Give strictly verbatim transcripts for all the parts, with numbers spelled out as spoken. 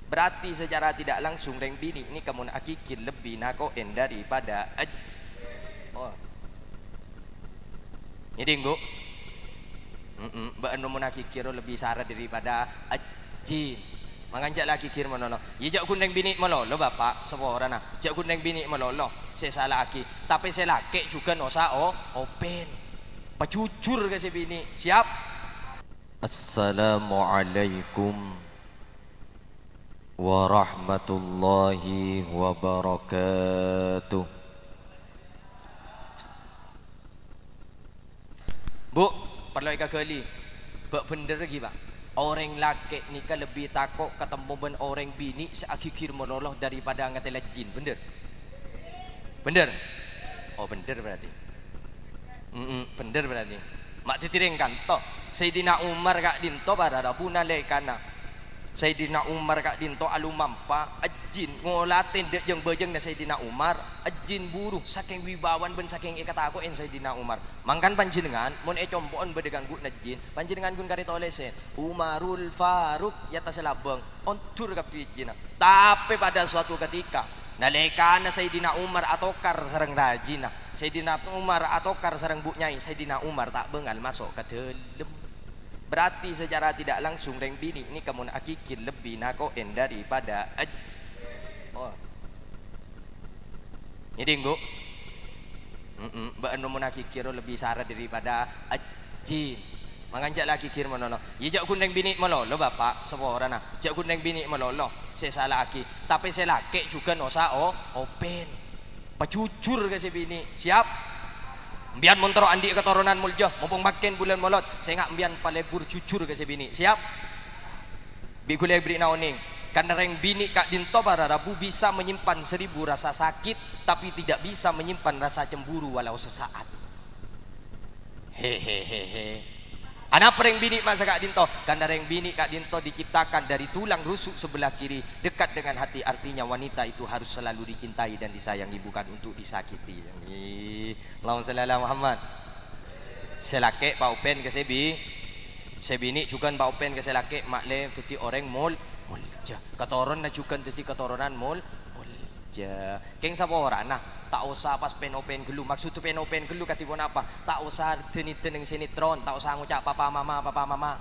Berarti secara tidak langsung rèng binè' nèka mon aghighir lebbi nako'è daripada aj-, oh. Ngèdhing, Bu? Mm-mm, bâ'na mon aghighir lebbi sara daripada ajjin. Mangkana jhâ' la aghighir malolo. Iyâ, jhâ' ghun rèng binè' malolo, Bapa', saporana. Jhâ' ghun rèng binè' malolo sè sala'aghi. Tapè sè lakè' jhughân osa o-, open. Pajhujhur ka sè binè'. Siap? Assalamualaikum warahmatullahi wabarakatuh. Bu, parlo èkaghâli. Bâ' bhender ghi, Pak. Orèng lakè' nèka lebbi tako' katemmo bân orèng binè' sè aghighir malolo daripada ngatèla jin. Bhender? Bhender? Oh, bhender berarti. Mm-mm, bhender berarti. Ma' dhâddhi rèng kanto. Sayyidina Umar ka'dinto para rabu nalèkana Sayyidina Umar ka'dinto alomampa, ajjin ngolatè dâ' jâng-bâjângnga Sayyidina Umar, ajjin buru, sakèng wibawana bân sakèng èkatako'è Sayyidina Umar. Mangkana panjhennengngan, mon è compo'na bâdâ ganggu'na jin, panjhennengngan ghun karè tolèsè, "Umarul Faruq è attas labâng, ondur kabbhi jinna." Tapè pada suatu ketika, nalèkana Sayyidina Umar atokar sareng rajina, Sayyidina Umar atokar sareng bu nyai, Sayyidina Umar ta' bângal maso' ka dâlem. Berarti secara tidak langsung rèng binè' nèka mon aghighir lebbi nako'è daripada aj-, oh. Ngèdhing, Bu? Mm-mm, bâ'na mon aghighir lebbi sara daripada ajjin. Mangkana jhâ' la aghighir malolo. Iyâ, jhâ' ghun rèng binè' malolo, Bapa', saporana. Jhâ' ghun rèng binè' malolo sè sala'aghi. Tapè sè lakè' jhughân osa o-, open. Pajhujhur ka sè binè'. Siap? Empèyan mon terro andi' katoronan molja, mompong mangkèn bulân Molod, sènga' empèyan palebur jhujhur ka sè binè'. Siap? Bi' ghulâ èberri'na onèng, karna rèng binè' ka'dinto para rabu bisa menyimpan seribu rasa sakit, tapi tidak bisa menyimpan rasa cemburu walau sesaat. Hehehehe. Anapa rèng binè' masa ka'dinto? Karna rèng binè' ka'dinto diciptakan dari tulang rusuk sebelah kiri, dekat dengan hati, artinya wanita itu harus selalu dicintai dan disayangi, bukan untuk disakiti. Ih, Allahumma shalli ala Muhammad. Sè lakè' paopen ka sè bi-, sè binè' jhughân paopen ka sè lakè', ma'lè dhâddhi orèng mol-, molja. Katoronna jhughân dhâddhi katoronan mol-, molja. Kèng saporana, ta' osa pas pen-open ghâllu. Maksodda pen-open ghâllu kadhi ponapa? Ta' osa dâ-nèdâ neng sinetron, ta' osa ngoca' papa mama, papa mama.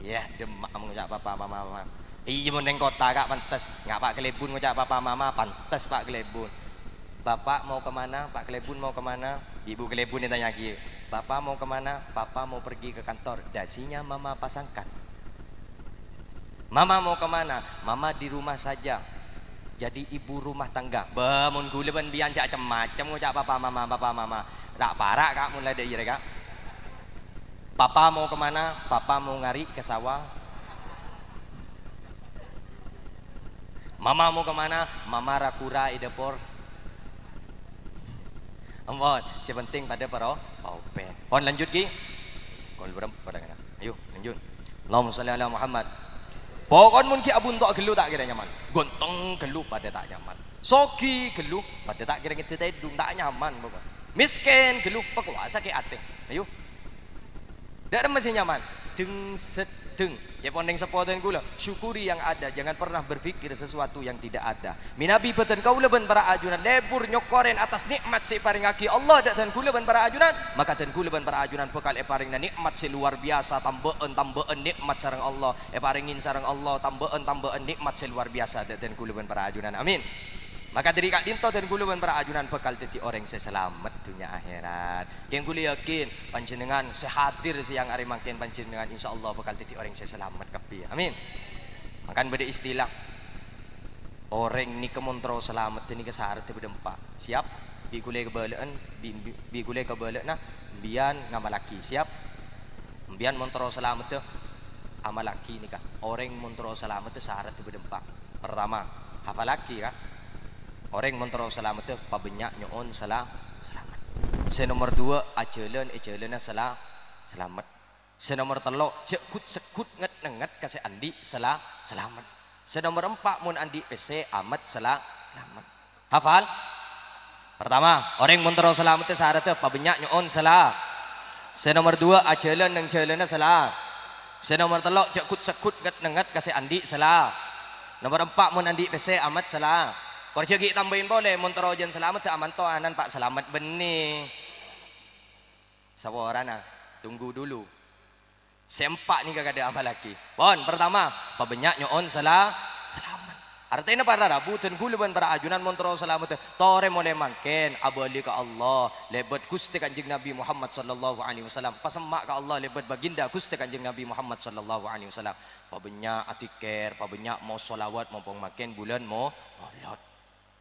Yah, dâmma'a ngoca' papa mama, mama. Iyâ, mon neng kottha, Ka', pantes. Nga' Pa' Kalèbun ngoca' papa mama, pantes Pa' Kalèbun. "Bapak mau ke mana? Pak Kalèbun mau ke mana?" Ibu Kalèbun ètanya'aghi, "Bapak mau ke mana?" "Papa mau pergi ke kantor. Dasinya mama pasangkan." "Mama mau ke mana?" "Mama di rumah saja. Jadi ibu rumah tangga." Bâ, mon ghulâ bân empèyan jhâ' cem-macem ngoca' papa mama, papa mama. Ra'-para', Ka', mon la dâ' iyâ rè, Ka'. "Papa mau ke mana?" "Papa mau ngarit ke sawah." "Mama mau ke mana?" "Mama ra-ghura è dâpor." Ampon, sè penting padâ paro-, paopen. Pon lanjut, ghi. Kol berem pada kena. Ayo, lanjut. Allahumma shalli ala Muhammad. Pokon mon ghi' abunto' ghâllu ta' kèra nyaman. Gonteng ghâllu padâ ta' nyaman. Soghi ghâllu padâ ta' kèra ngèdhâ tèdung, ta' nyaman pokon. Miskin ghâllu pakowasa kè atè. Ayo. Dâ' remma sè nyaman. Deng-seddeng. Cè' pon neng seppo dân ghulâ, syukuri yang ada, jangan pernah berpikir sesuatu yang tidak ada. Mènabi bâdân kaulâ bân para ajunan lebur nyokorè attas nè'mat sè èparèngaghi Allah dâ' dân ghulâ bân para ajunan, maka dân ghulâ bân para ajunan bhâkal èparèngana nè'mat sè lowar biyasa, tambâ'ân-tambâ'ân nè'mat sareng Allah, èparèngè sareng Allah, tambâ'ân-tambâ'ân nè'mat sè lowar biyasa dâ' dân ghulâ bân para ajunan. Amin. Maka dâri ka'dinto dân ghulâ bân para ajunan bhâkal dhâddhi orèng sè salamet dhunnya akhèrat. Kèng ghulâ yakin, panjhennengngan sè hadir sèyang arè mangkèn, panjhennengngan insyaallah bhâkal dhâddhi orèng sè salamet kabbhi. Amin. Mangkana bâdâ istilah, orèng nèka mon terro salamet nèka saradda bâdâ empa'. Siap? Bi' ghulâ kabâlâ'ân, bi', bi', bi' ghulâ kabâlâ'na, empèyan ngamallaghi. Siap? Empèyan mon terro salamet, amallaghi nèka. Orèng mon terro salamet saradda bâdâ empa'. Pertama, hafalaghi, Ka'. Orèng mon terro salamet, pabânnya' nyo'on sala-, salamet. Sè nomer duwâ', ajhâlân è jhâlânna sala-, salamet. Sè nomer tello', jhâ' ghut-segghut ngèt-nengngèt ka sè andi' sala-, salamet. Sè nomer empa', mon andi' pèssè, amèt sala-, salamet. Hafal? Pertama, orèng mon terro salamet saradda pabânnya' nyo'on sala-, sè nomer duwâ', ajhâlân neng jhâlânna sala-, sè nomer tello', jhâ' ghut-segghut ngèt-nengngèt ka sè andi' sala-, Nomor empa', mon andi' pèssè, amat sala-, kor jhâ' ghi' tambâi polè, mon terro jân salamet, aman towanan, Pa', salamet bânnè. Saporana, tunggu dulu. Sè empa' nèka kadhâ' amallaghi. Pon, pertama, pabânnya' nyo'on sala-, salamet. Artèna para rabu dân kaulâ bân para ajunan mon terro salamet, torè molaè mangkèn abâli ka Allah, lèbât Ghustè Kanjeng Nabi Muhammad sallallahu alaihi wasallam. Pasemma' ka Allah lèbât baginda Ghustè Kanjeng Nabi Muhammad sallallahu alaihi wasallam. Pabânnya' adzikir, pabânnya' maos shalawat, mompong mangkèn bulân mo-, Molod.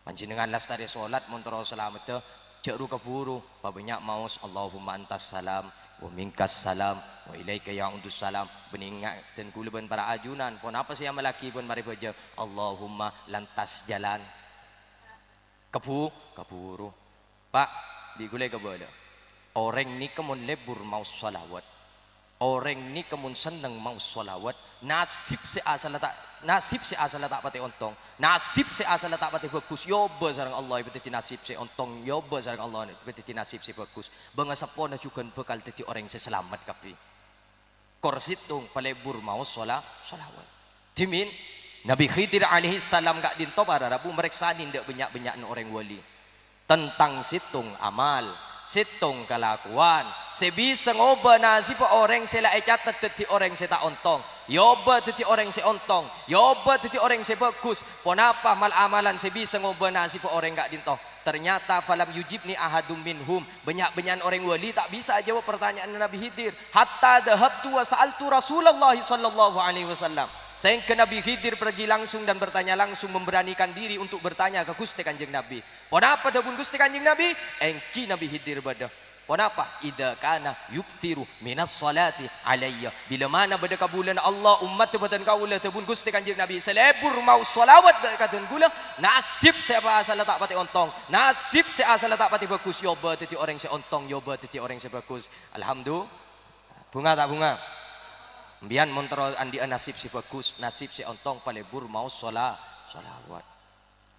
Panjhennengngan lastarè sholat mon terro salameddhâ, jhâ' ru-kabhuru, pabânnya' maos, "Allahumma antas salam, wa minkas salam, wa ilaika ya'udus salam." Bânnè inga' dân kaulâ bân para ajunan, ponapa sè èamallaghi bân marè bhâjâng? "Allahumma lantas jalan." Kabhu-, kabhuru. Pa', bi' ghulâ kabâlâ. Orèng nèka mon lebur maos shalawat. Orèng nèka mon senneng maos shalawat, nasib sè asalla ta', nasib sè asalla ta' patè ontong, nasib sè asalla ta' patè bhâghus, èobâ sareng Allah èpadhâddhi nasib sè ontong, èobâ sareng Allah èpadhâddhi nasib sè bhâghus. Bângaseppona jhughân bhâkal dhâddhi orèng sè salamet kabbhi. Kor sèttong palebur maos shala-, shalawat. Dhimèn, Nabi Khidir alaihissalam ka'dinto para rabu marèksanè dâ' bânnya'-bânnya'na orèng wali. Tentang sèttong amal, sèttong kalakowan sè bisa ngobâ nasibbhâ orèng sè la ècatet dhâddhi orèng sè ta' ontong, èobâ dhâddhi orèng sè ontong, èobâ dhâddhi orèng sè bhâghus. Ponapa mal-amalan sè bisa ngobâ nasibbhâ orèng ka'dinto? Ternyata falam yujibni ahadum minhum. Bânnya'-bânnya'an orèng wali ta' bisa ajâwâb partanya'anna Nabi Khidir. Hatta dhahabtu wa sa'altu Rasulullah sallallahu alaihi wasallam. Sehingga Nabi Khidir pergi langsung dan bertanya langsung, memberanikan diri untuk bertanya ka Ghustè Kanjeng Nabi. Ponapa dhâbuna Ghustè Kanjeng Nabi? Èngghi Nabi Khidir bâdâ. Ponapa? "Idza kana yuktsiru minas shalati alayya." Bilâ mana bâdâ kabulâna Allah, ommaddhâ bhâdhân kaulâ, dhâbuna Ghustè Kanjeng Nabi, sè lebur maos shalawat dâ' ka dân kaulâ, nasib sè apa asalla ta' patè ontong, nasib sè asalla ta' patè bhâghus, èobâ dhâddhi orèng sè ontong, èobâ dhâddhi orèng sè bhâghus. Alhamdu-, bhunga ta' bhunga? Sampèyan mon terro andi'â nasib sè bhâghus, nasib sè ontong, palebur maos shala-, shalawat.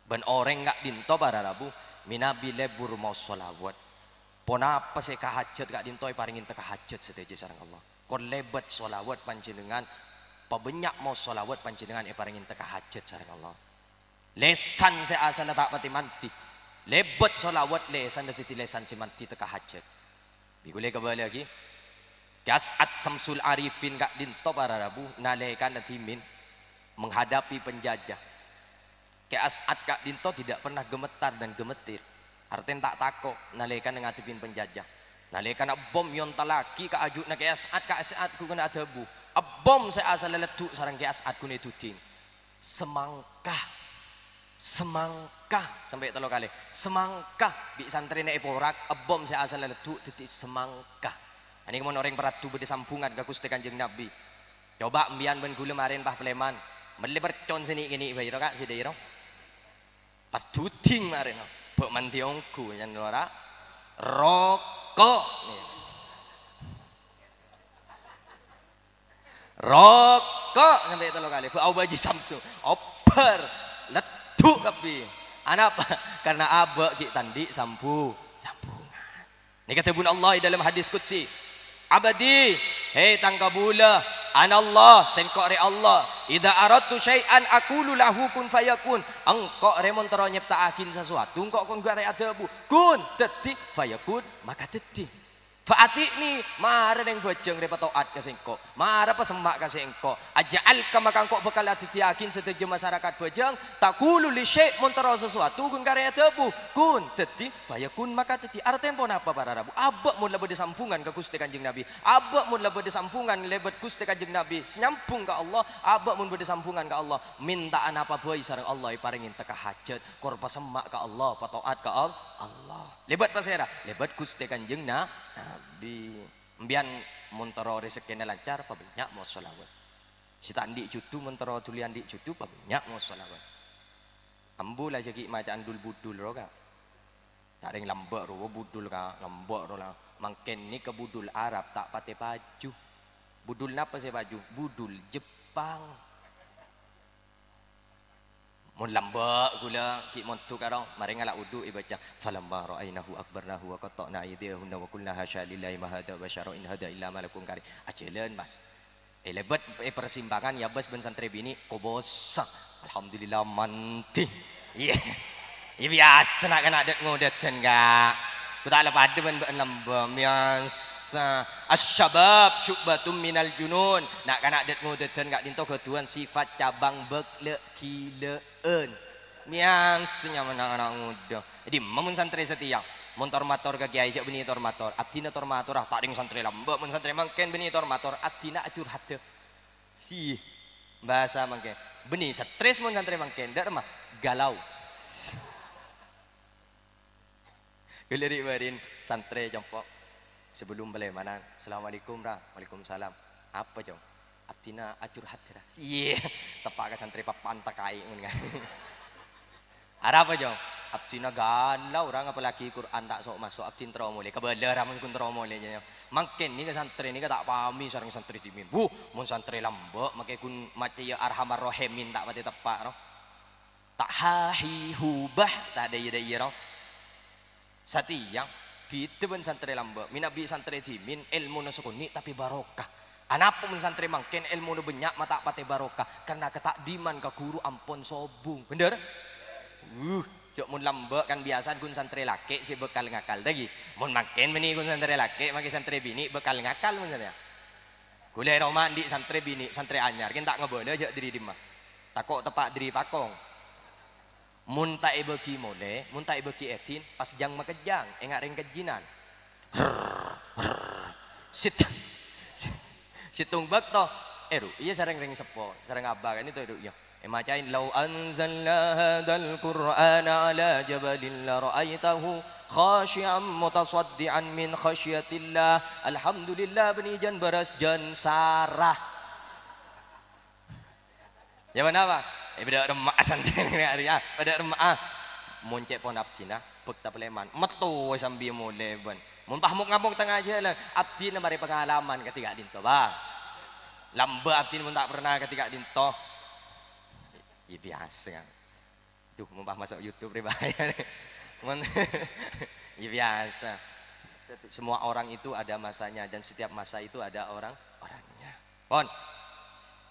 Bân orèng ka'dinto para rabu, mènabi lebur maos shalawat. Ponapa sè èkahajhât ka'dinto èparèngè tèka hajhât sadhâjâ sareng Allah. Kor lèbât shalawat panjhennengngan, pabânnya' maos shalawat panjhennengngan èparèngè tèka hajhât sareng Allah. Lèsan sè asalla ta' patè mandhi, lèbât shalawat lèsanna dhâddhi lèsan sè mandhi tèka hajhât. Bi' ghulâ kabâlâ'aghi. Kè As'ad Samsul Arifin ka'dinto para rabu nalèkana dhimèn menghadapi penjajah. Kè As'ad ka'dinto tidak pernah gemetar dan gemetir. Artèna ta' tako' nalèkana ngadhebbhi penjajah. Nalèkana bom èontallaghi ka aju'na Kè As'ad, Kè As'ad ghun adhâbu, "Bom sè asalla leddhu' sareng Kè As'ad ghun èduding." Semangka. Semangka. Sampè' tello kalè. Semangka. Bi' santrèna èporak, bom sè asalla leddhu' dhâddhi semangka. Anè mon orèng Paraddu bâdâ sambhungan ka Ghustè Kanjeng Nabi. Coba' sampèyan bân ghulâ marèn pas palèman. Mellè percon sè nè'-kènè' bhâi ro, Ka', sè dâi ro. Pas duding marèn, bâ' mandhi ongghu, nyang lora. Roko'. Roko' sampè' tello kalè. Bâ' aobâ Haji Samsu. Obbhâr. Leddhu' kabbhi. Anapa? Karna abâ' ghi' ta' andi' sambu-, sambhungan. Nèka dhâbuna Allah è dâlem hadis qudsi, "Abdi, he, tang kabulâ, ana Allah, sèngko' rè Allah. Idza aradtu syai'an aqulu lahu kun fayakun." Engko' rè mon terro nyèpta'aghin sasuatu, engko' kon ghârè adhâbu, "Kun, dhâddhi, fayakun, maka dhâddhi." Fa ati'ni, mara neng bhâjâng rè pato'at ka sèngko'. Mara pasemma' ka sèngko'. Aja'alka, maka engko' bhâkal adhâddhiyâghin sadhâjâ masarakat bhâjâng, taqulu li syai', mon terro sasuatu ghun karè adhâbu, "Kun, dhâddhi, fayakun, maka dhâddhi." Artèna ponapa, para rabu? Abâ' mon la bâdâ sambhungan ka Ghustè Kanjeng Nabi. Abâ' mon la bâdâ sambhungan lèbât Ghustè Kanjeng Nabi, sè nyambhung ka Allah. Abâ' mon bâdâ sambhungan ka Allah, mènta'a napa bhâi sareng Allah èparèngè tèka hajhât. Kor pasemma' ka Allah, pato'at ka Al-, Allah. Lèbât pasèra? Lèbât Ghustè Kanjeng Na-, Nabi. Sampèyan mon terro rezekkèna lancar, pabânnya' maos shalawat. Sè ta' andi' jhudhu, mon terro dhuli andi' jhudhu, pabânnya' maos shalawat. Ambu la jhâ' ghi' maca'an dul-budul ro, Ka'. Ta' rèng lambâ' ro, budul, Ka', lambâ' ro la. Mangkèn nèka budul Arab ta' patè paju. Budul napa sè paju? Budul Jepang. Mon lambâ' ghulâ ghi' mondhuk karo, marè ngala' wudu' èbâca, "Falamma ra'ainahu akbarnahu wa qatta'na aydiyahunna wa qulna hasya lillahi ma hadza basyara in hadza illa malakun karim." Ajhâlân, Mas. È lèbât è persimpangan, yâ, Bas, bân santrè binè', kobâsa. Alhamdulillah, mandi. Iyâ. Iyâ, biyasa na'-kana' dâ' ngodâdhân, Ka'. Ghu ta' la padâ bân bâ'na lambâ', biyasa. Asy-syabab syu'batun minal junun. Na'-kana' dâ' ngodâdhân ka'dinto ghâdhuwân sifat cabang bâk lâ'-ghilâ'ân. Biyasa nyamana ana' ngodâ. È dimma mon santrè satèya? Mon tor-mator ka kèyaè, jhâ' bânnè tor-mator. Abdhina tor-mator, ah, ta' ding santrè lambâ'. Mon santrè mangkèn bânnè tor-mator, abdhina acurhadhâ. Si, bhâsa mangkèn. Bânnè strès mon santrè mangkèn, dâ' remma galau. Ghulâ ri'-bâri'in santrè compo'. Sebelum palèmanan, "Assalamualaikum, Ra." "Waalaikumsalam." "Apa, Cong?" "Abdhina acurhat, Ra." Iyâ, teppa' ka santrè pappa'an takaè, mon kan. "Arapa, Cong?" "Abdhina galau, Ra, apalagi Qur'an ta' so'-maso'. Abdhina terro molè." "Kabâlâ, Ra, mon ghun terro molè, jâ." Mangkèn nèka santrè nèka ta' pamè sareng santrè dhimèn. Wuh, mon santrè lambâ', makè ghun macèya Arhamar Rahimin ta' patè teppa', ro. Ta' ha hi hu bah, ta' dâ' iyâ-dâ' iyâ, ro. Satèya, bhidhâ bân santrè lambâ'. Mènabi santrè dhimèn, èlmona sakonè' tapè barokah. Anapa mon santrè mangkèn èlmona bânnya' ma' ta' patè barokah? Karna kata'dhiman ka ghuru ampon sobung. Bhender? Wuh, jhâ' mon lambâ' kan biyasana ghun santrè lakè' sè bhâkal ngakal, ta' ghi? Mon mangkèn bânnè ghun santrè lakè', makè santrè binè' bhâkal ngakal mon satèya. Ghulâ è roma andi' santrè binè', santrè anyar, kèng ta' ngabâlâ jhâ' dâri dimma. Tako' teppa' dâri pakong. Mon ta' èbâgi molè, mon ta' èbâgi èdin, pas jhâng-makejjhâng, enga' rèng kejjhinan. Set-, settong bâkto, èru'iyâ sareng rèng seppo, sareng abâ' ka'dinto èru'iyâ. Èmaca'è, "Lau anzalna hadzal Qur'ana 'ala jabalin la ra'aitahu khasyi'an mutasaddi'an min khasyiyatillah." Alhamdulillah, bânnè jân bârâs, jân sara. Yâ, ponapa? Eh, padâ remma'a santrè arèya, padâ remma'a. Mon cè' pon abdhina, bhâkta palèman. Metto sambi molè bân. Mon pas mok-ngamok tengnga jhâlân, abdhina marè pangalaman kadhi ka'dinto, Bang. Lambâ' abdhina mon ta' pernah kadhi ka'dinto. Yâ, biyasa, kan. Duh, mon pas maso' YouTube rè bahaya. Mon, yâ, biyasa. Semua orang itu ada masanya dan setiap masa itu ada orang-orangnya. Pon.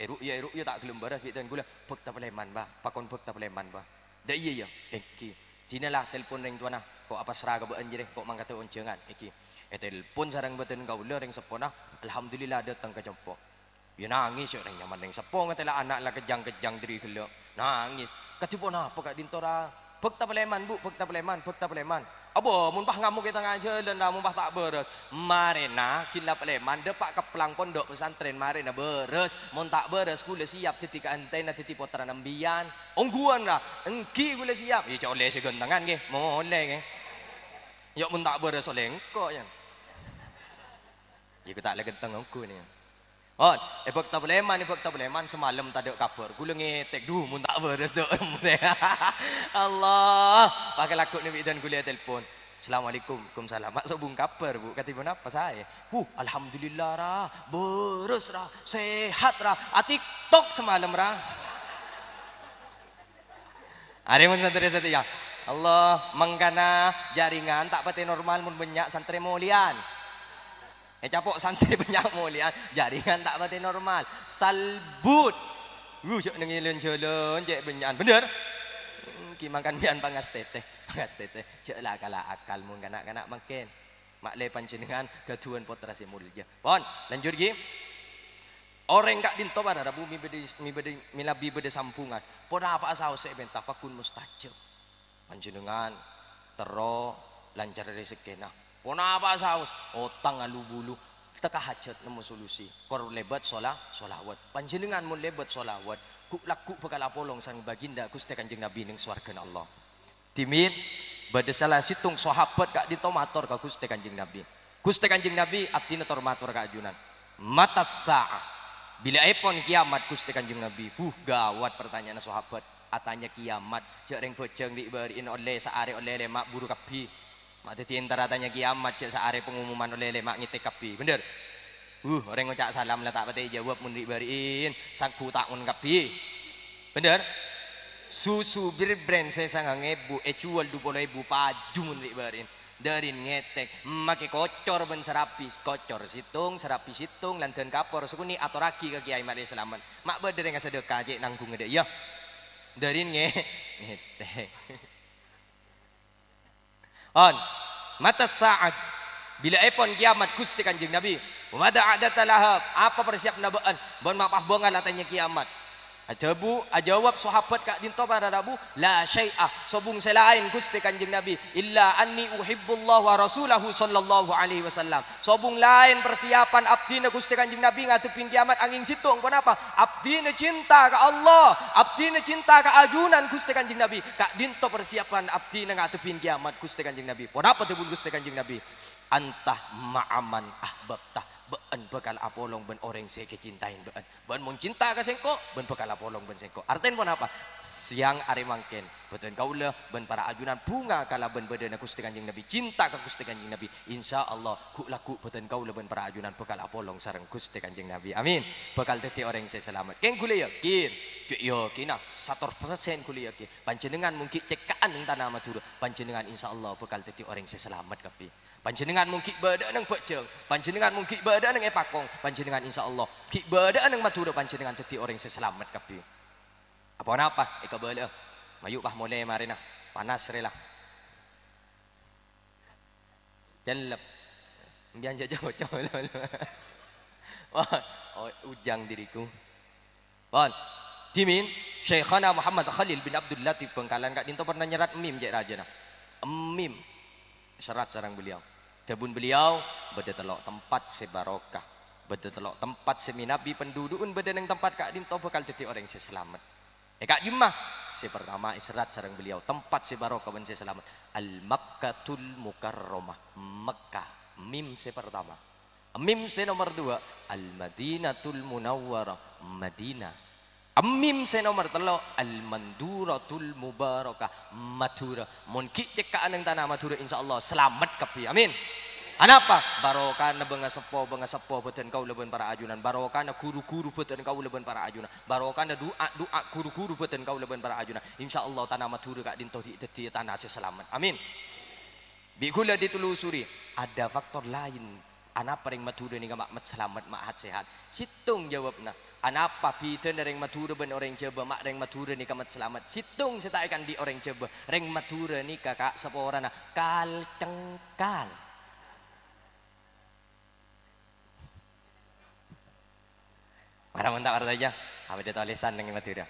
Èru'iyâ, èru'iyâ ta' ghellem bârâs bi' dhân ghulâ. Bhâkta palèman, Bâ. Pakon bhâkta palèman, Bâ. Dâ' iyâ, yâ. Èngghi. Dina la telpon rèng towana. Ko' apasra ka bâ'ân jârèya, ko' mangkadhâ onjhângan. Èngghi. Ètelpon sareng bâdân kaulâ rèng seppona. Alhamdulillah dâteng ka compo'. Yâ nangès, yâ, rèng nyaman rèng seppo ngatèla ana' la kejjhâng-kejjhâng dâri ghellâ'. Nangès. Kadhi ponapa ka'dinto, Ra? Bhâkta palèman, Bu, bhâkta palèman, bhâkta palèman. Abâ, mon pas ngamok è tengnga jhâlân, Ra, mon pas ta' bârâs. Marèna ghi' la palèman, dâpa' ka plang pondhuk pesantren, marèna bârâs. Mon ta' bârâs, ghulâ siap dhâddhi kaante'na dhâddhi pottrana embiyan. Ongghuwân, Ra? Èngghi ghulâ siap. Yâ, cè' ollè sè ghentengan, ghi. Molè, ghi. Yâ, mon ta' bârâs ollè engko', yâ. Yâ, ghu ta' la ghenteng ongghu, nè. Oh, è bâkto palèman, è bâkto palèman, samalem tadâ' kabhâr. Ghulâ ngètèk, "Dhu, mon ta' bârâs, dhu." Allah, pakalaggu'na bi' dhân ghulâ ètelpon. "Assalamualaikum." "Waalaikumsalam." "Ma' sobung kabhâr, Bu? Kadhi ponapa saè?" "Huh, alhamdulillah, Ra. Bârâs, Ra. Sehat, Ra. A-TikTok samalem, Ra." Arè mon santrè satèya. Allah, mangkana jaringan ta' patè normal mon bânnya' santrè molèyan. Ècapo' santrè bânnya' molèyan, jaringan ta' patè normal. Salbut. Wuh, jhâ' neng è jhâlân-jhâlân, cè' bânnya'an. Bhender? Hmm, ghi' mangkana biyân pangastètè. Pangastètè. Jhâ' la kala akal mon kana'-kana' mangkèn. Ma'lè panjhennengngan ghâdhuwân pottra sè molja. Pon, lanjut ghi. Orèng ka'dinto para rabu mè bâdâ, mè bâdâ, mènabi bâdâ sambhungan. Ponapa'a saos sè èpènta, paggun mustajab. Panjhennengngan terro lancar rezekkèna. Ponapa'a saos, otang alu-bulu, teka hajhât nemmo solusi. Kor lèbât shola-, sholawat. Panjhennengngan mon lèbât sholawat, ghu'-, lagghu' bhâkal apolong sareng baginda Ghustè Kanjeng Nabi neng sowarghâna Allah. Dhimèn bâdâ sala sèttong sahabat ka'dinto mator ka Ghustè Kanjeng Nabi, "Ghustè Kanjeng Nabi, abdhina tor-mator ka ajunan. Mata sa'ah? Bilâèpon kiyamat, Ghustè Kanjeng Nabi?" Buh, gawat partanya'anna sahabat. Atanya kiyamat, jhâ' rèng bhâjâng ri'-bâri'in ollè saarè ollè lèma' buru kabbhi. Ma' dhâddhi èntara tanya kiyamat, jhâ' saarè pengumuman ollè lèma' ngètèk kabbhi. Bhender? Huh, orèng ngoca' salam la ta' patè èjâwâb mon ri'-bâri'in, sangghu ta'on kabbhi. Bhender? Susu Bear Brand sè sangang èbu èjhuwâl dupolo èbu paju mon ri'-bâri'in. Dhârin ngètèk, makè kocor bân sarabi, kocor sèttong, sarabi sèttong, lanjhân kapor, sakonè' atorraghi ka kèyaè marè salamet. Ma' bâdâ rèng asadhâka cè' nangghungnga dâ' iyâ. Dârin nge-, ngètè. On. Mata sa'at. Bilâèpon kiamat, Ghustè Kanjeng Nabi? Wa madha a'dadta laha? Apa parsiyapanna bâ'ân bân ma' pabângal atanya kiamat? Ajâbu-, ajâwâb sahabat ka'dinto para rabu, "La syai'a, sobung sè laèn, Ghustè Kanjeng Nabi, illa anni uhibbullah wa rasulahu sallallahu alaihi wasallam." Sobung laèn parsiyapan abdhina Ghustè Kanjeng Nabi ngadhebbhi kiamat angèng sèttong. Ponapa? Abdhina cinta ka Allah, abdhina cinta ka ajunan Ghustè Kanjeng Nabi. Ka'dinto parsiyapan abdhina ngadhebbhi kiamat, Ghustè Kanjeng Nabi. Ponapa dhâbuna Ghustè Kanjeng Nabi? "Anta ma'a man ahbabta." Bâ'ân bhâkal apolong bân orèng sè èkacintaè bâ'ân. Bâ'ân mon cinta ka sèngko', bâ'ân bhâkal apolong bân sèngko'. Artèna ponapa? Sèyang arè mangkèn, bhâdhân kaulâ bân para ajunan bhunga kalabân bâdâna Ghustè Kanjeng Nabi, cinta ka Ghustè Kanjeng Nabi. Insyaallah, ghu'-lagghu' bhâdhân kaulâ bân para ajunan bhâkal apolong sareng Ghustè Kanjeng Nabi. Amin. Bhâkal dhâddhi orèng sè salamet. Kèng ghulâ yakin, cè' yakinna, satos persen ghulâ yakin. Panjhennengngan mon ghi' cèkka'an neng tana Madhurâ, panjhennengngan insyaallah bhâkal dhâddhi orèng sè salamet kabbhi. Panjhennengngan mon ghi' bâdâ'â neng Bâjâng, panjhennengngan mon ghi' bâdâ'â neng è Pakong, panjhennengngan insyaallah ghi' bâdâ'â neng Madhurâ, panjhennengngan dhâddhi orèng sè salamet kabbhi. Aponapa èkabâlâ'â? Mayu', pas molè marèna. Panas rè la. Cellep. Mbiyan jâ' cocok. Wah, oh, ujang diriku. Pon. Dhimèn, Syaikhana Muhammad Khalil bin Abdul Latif Bhângkalan ka'dinto pernah nyerrat mim cè' rajâna. Mim. Serrat sareng beliau. Dhâbuna beliau, bâdâ tello' tempat sè barokah. Bâdâ tello' tempat sè mènabi pendudukna bâdâ neng tempat ka'dinto bhâkal dhâddhi orèng sè salamet. È ka'dimma? Sè partama èserrat sareng beliau, tempat sè barokah bân sè salamet. Al-Makkatul Mukarramah, Mekkah. Mim sè partama. Mim sè nomer duwâ', Al-Madinatul Munawwarah, Madinah. Mim sè nomer tello', Al-Manduratul Mubarakah, Madhurâ. Mon ghi' cèkka'an neng tana Madhurâ, insyaallah salamet kabbhi. Amin. Anapa? Barokana bângaseppo, bângaseppo bâdân kaulâ bân para ajunan. Barokana ghuru-ghuru bâdân kaulâ bân para ajunan. Barokana du'a-du'a ghuru-ghuru bâdân kaulâ bân para ajunan. Insyaallah tana Madhurâ ka'dinto ghi' dhâddhiyâ tana sè salamet. Amin. Bi' ghulâ ditelusuri, ada faktor laèn. Anapa rèng Madhurâ nèka ma', mat-, salamet, ma' hat-sehat? Sèttong jâwâbbhâ. Anapa bhidhâna rèng Madhurâ bân orèng Jhâbâ? Ma' rèng Madhurâ nèka mat-, salamet. Sèttong sè ta' èkaandi' orèng Jhâbâ. Rèng Madhurâ nèka, Ka', saporana kal-cengkal. Mara mon ta' parcajâ, abâdâ tolèsan neng Madhurâ.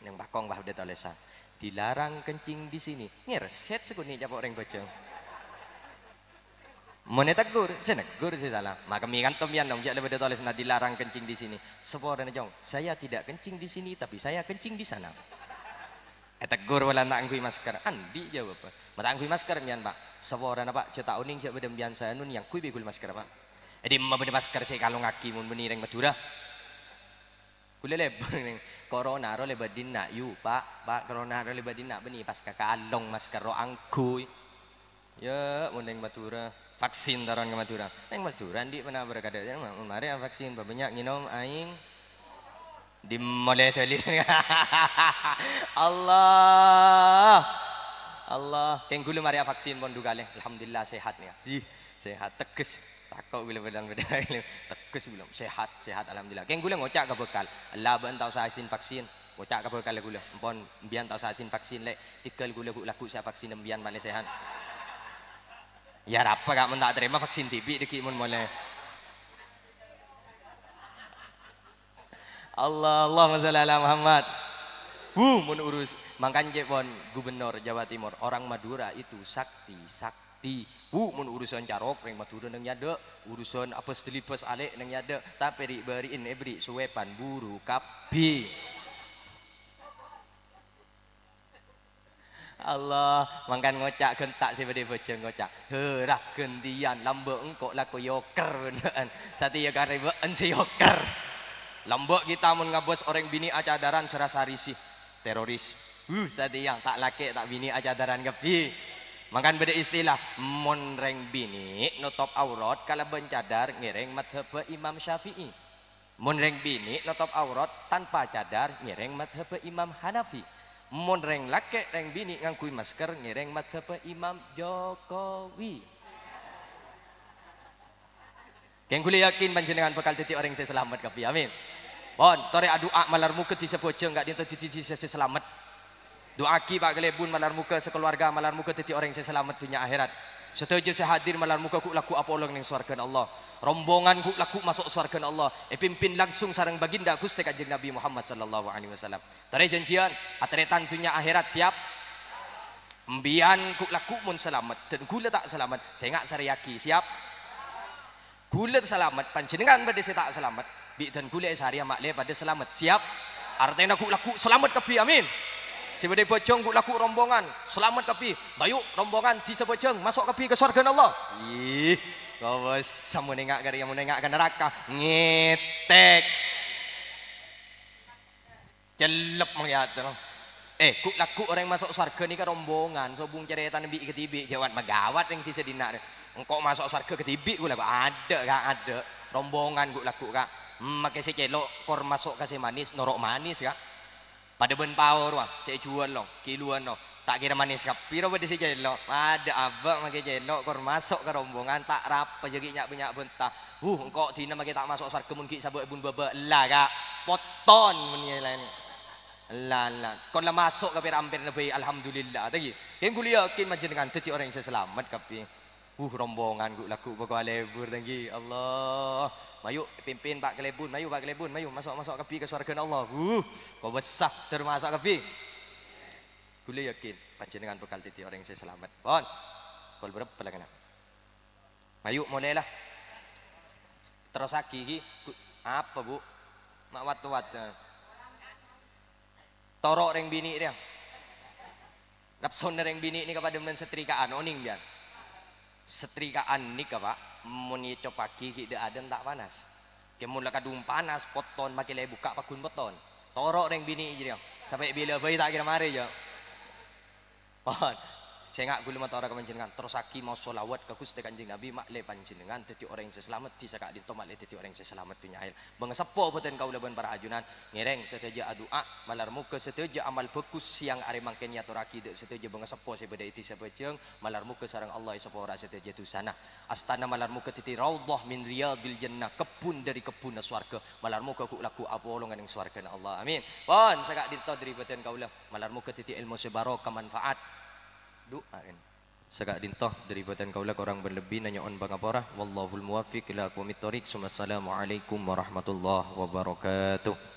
Neng Pakong bâdâ tolèsan. "Dilarang kencing di sini." Ngèrset sakonè' capo' rèng Bâjâng. Mon ètegghur, sè negghur sè sala. Makemmè kanto mbiyan, dong, jâ' la bâdâ tolèsanna "Dilarang kencing di sini." Saporana, "Cong, saya tidak kencing di sini, tapi saya kencing di sana." Ètegghur polana ta' ngangghuy masker. Andi' jâwâbbhâ. "Ma' ta' ngangghuy masker mbiyan, Pak?" "Saporana, Pak, jâ' ta' onèng jâ' bâdâ mbiyan sè anu, èyangghuy bi' ghulâ masker, Pak." "È dimma bâdâ masker sè èkalongngaghi mon bânnè rèng Madhurâ?" Ghulâ lebur neng, "Corona ro lèbât dinna', yu, Pak, Pak, corona ro lèbât dinna', bânnè pas ka kalong masker ro angghuy." Yâ, mon neng Madhurâ, vaksin taron ka Madhurâ. Neng Madhurâ andi' panapa bârâkadâ, mon marè vaksin, pabânnya' ngènom aèng. Dimolè dalil. Allah. Allah. Kèng ghulâ marè vaksin pon du kalè. Alhamdulillah sehat nèka. Ji, sehat. Tegghes. Tako' ghulâ bâdân-bâdân. Tegghes ghulâ. Sehat, sehat, alhamdulillah. Kèng ghulâ ngoca' ka bhâkal. Ella bâ'ân ta' osa asin vaksin. Ngoca' ka bhâkal ghulâ. Empon, mbiyan ta' osa asin vaksin, Lè'. Tèghâl ghulâ ghu'-lagghu' sè vaksin mbiyan malè sehat. Yâ, arapa, Ka', mon ta' tarèma vaksin dhibi' dhâggi' mon molè. Allah, Allahumma shalli ala Muhammad. Wuh, mon urus, mangkana cè' pon gubernur Jawa Timur, orang Madura itu sakti, sakti. Wuh, mon urusan carok, rèng Madura neng è adâ', urusan abâs-delibâs alè' neng è adâ', tapè ri'-bâri'na èberri' suwèpan buru kabbhi. Allah, mangkana ngoca' ghânta' sè bâdâ è Bâjâng ngoca', "Hè, ra ghântèyan, lambâ' engko' lako yoker bân bâ'ân. Satèya karè bâ'ân sè yoker." Lambâ' kita mon ngabâs orèng binè' acadaran sè rassa risih, teroris. Huh, satèya ta' lakè' ta' binè' acadaran kabbhi. Mangkana bâdâ istilah, mon rèng binè' notop aurat kalabân cadar ngèrèng madhabbhâ Imam Syafi'i. Mon rèng binè' notop aurat tanpa cadar, ngèrèng madhabbhâ Imam Hanafi. Mon rèng lakè' rèng binè' ngangghuy masker, ngèrèng madhabbhâ Imam Jokowi. Kèng ghulâ yakin panjhennengngan bhâkal dhâddhi orèng sè salamet kabbhi. Amin. Pon, torè adu'a malar moghâ dhisa Bâjâng ka'dinto dhâddhi dhisa sè salamet. Du'aaghi, Pa', kalèbun, malar moghâ sakalowarga, malar moghâ dhâddhi orèng sè salamet dhunnya akhèrat. Sadhâjâ sè hadir malar moghâ ghu'-lagghu' apolong neng sowarghâna Allah. Rombongan ghu'-lagghu' maso' sowarghâna Allah, èpimpin langsung sareng Baginda Ghustè Kanjeng Nabi Muhammad sallallahu alaihi wasallam. Torè jhânjhiyân, atarètan dhunnya akhèrat, siap? Embiyan ghu'-lagghu' mon salamet, dân ghulâ ta' salamet, sènga' sarèyaghi, siap? Ghulâ salamet, panjhennengngan bâdâ sè ta' salamet, bi' dân ghulâ èsarèya ma'lè padâ salamet. Siap? Artèna ghu'-lagghu' salamet kabbhi, amin. Sè bâdâ è bhâjâng ghu'-lagghu' rombongan, salamet kabbhi. Mayu, rombongan dhisa bhâjâng, maso' kabbhi ka sowarghâna Allah. Ih, kobâsa mon enga' ka rèya, mon enga' ka naraka. Ngètèk. Cellep mangkèya, no. Eh, ghu'-lagghu' orèng maso' sowarghâ nèka rombongan, sobung carètana bi' kadhibi', jhâ' wat-maghâwat rèng dhisa dinna' rè. Engko' maso' sowarghâ kadhibi' ghu'-lagghu', adâ', Ka', adâ'. Rombongan ghu'-lagghu', Ka'. Makè sè cèlo', kor maso' ka sè manis, noro' manis, Ka'. Padâ bân pao rowa, sè èjhuwâl, no, kiloan, no. Ta' kèra manis kabbhi rowa bâdâ sè cèlo'. Padâ abâ' makè cèlo', kor maso' ka rombongan, ta' rapa jâ' ghi' nya'-bânnya' bânta. Huh, engko' dinna makè ta' maso' sowarghâ mon ghi' sabâ' è bun bâbâ, ella, Ka'. Potton mon iyâ laèn. Ella, ella. Kon la maso' ka pèr-ampèrra bhâi, alhamdulillah. Taghi, kèng ghulâ yakin panjhennengngan dhâddhi orèng sè salamet kabbhi. Uh, rombongan ghu'-lagghu' pokok alèbur, taghi. Allah. Mayu, pimpin, Pa', kalèbun. Mayu, Pa', kalèbun. Mayu, maso', maso' kabbhi ka sowarghâna Allah. Uh, kobâsa, termasuk kabbhi. Ghulâ yakin, panjhennengngan bhâkal dhâddhi orèng sè salamet. Pon. Kol bârâmpa la kèna? Mayu, molè la. Terrosaghi, ghi. Gu-, apa, Bu? Ma' wat-wat, eh. Toro' rèng binè' rèya. Napsona rèng binè' nèka padâ bân setrika'an, onèng biyân. Setrika'an nèka, Pa', mon ècoppaghi ghi' dâ'-adâ' ta' panas. Kèng mon la kadhung panas, potton makè la èbukka' paggun potton. Toro' rèng binè' jârèya. Sampè' bilâ bhâi ta' kèra marè, jâ. Pon. Sènga' ghulâ matora ka panjhennengngan, terrosaghi maos sholawat ka Ghustè Kanjeng Nabi, ma'lè panjhennengngan dhâddhi orèng sè salamet, dhisa ka'dinto ma'lè dhâddhi orèng sè salamet dhunnya akhèrat. Bângaseppo bhâdhân kaulâ bân para ajunan, ngèrèng sadhâjâ adu'a, malar moghâ sadhâjâ amal bhâghus sèyang arè mangkèn èyatorraghi dâ' sadhâjâ bângaseppo sè bâdâ è dhisa bhâjâng, malar moghâ sareng Allah èsapora sadhâjâ dusana. Astana malar moghâ dhâddhi raudhah min riyadhil jannah, kebbhun dhâri kebbhunna sowarghâ. Malar moghâ ghu'-lagghu' apolongan neng sowarghâna Allah. Amin. Pon, saka'dinto dhâri bhâdhân kaulâ. Malar moghâ dhâddhi èlmo sè barokah, manfaat. Du'a, kan. Saka'dinto dhâri bhâdhân kaulâ, korang bân lebbina nyo'on pangapora. Wallahul muwaffiq ila aqwamit thoriq. Summa assalamualaikum warahmatullahi wabarakatuh.